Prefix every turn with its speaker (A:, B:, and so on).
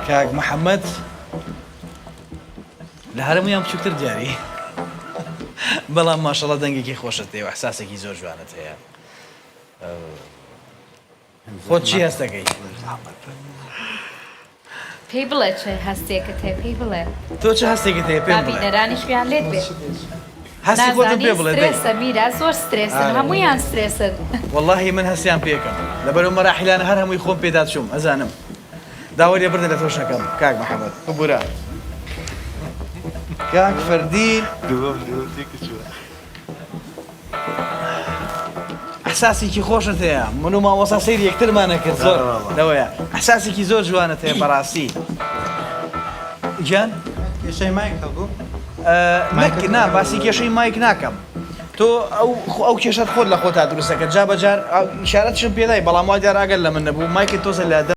A: کاک محەممەد لە هەرموویان بچووکتر دیاری بەڵام ماشەڵە دەنگێکی خۆشت هەیە و ئەحساسێکی زۆر جوانت هەیە خۆت چی هەستەکەی؟
B: پێی بڵێ چ هەستێکت هەیە پێی بڵێ.
A: تۆ چ هەستێکت هەیە پێم بڵێ.
B: با بینەرانیش گوێیان لێت بێ.
A: هەستی خۆتم پێ بڵێ دەی.
B: سترێسە میرا زۆر سترێسن هەموویان سترێسن.
A: وەڵاهی من هەستیان پێکەم لەبەر ئەو مەراحیلانە هەر هەمووی خۆم پێدا چووم ئەزانم داوای لێبردن لە تۆش ئەکەم کاک محەمەد ببورە کاک فەردین.
C: دووەم دووەم تێکچووە.
A: ئەحساسێکی خۆشت هەیە من و مامۆستا سەیری یەکترمان ئەکرد زۆر لەوەیە ئەحساسێکی زۆر جوانت هەیە بەڕاستی گیان
D: کێشەی مایک هەبوو
A: نەک نا باسی کێشەی مایک ناکەم تۆ ئەو ئەو کێشەت خۆت لە خۆتا دروستەکە جا بەجار ئیشارەتشم پێدای بەڵام وا دیار ئەگەر لە من نەبوو مایکت تۆزە لە.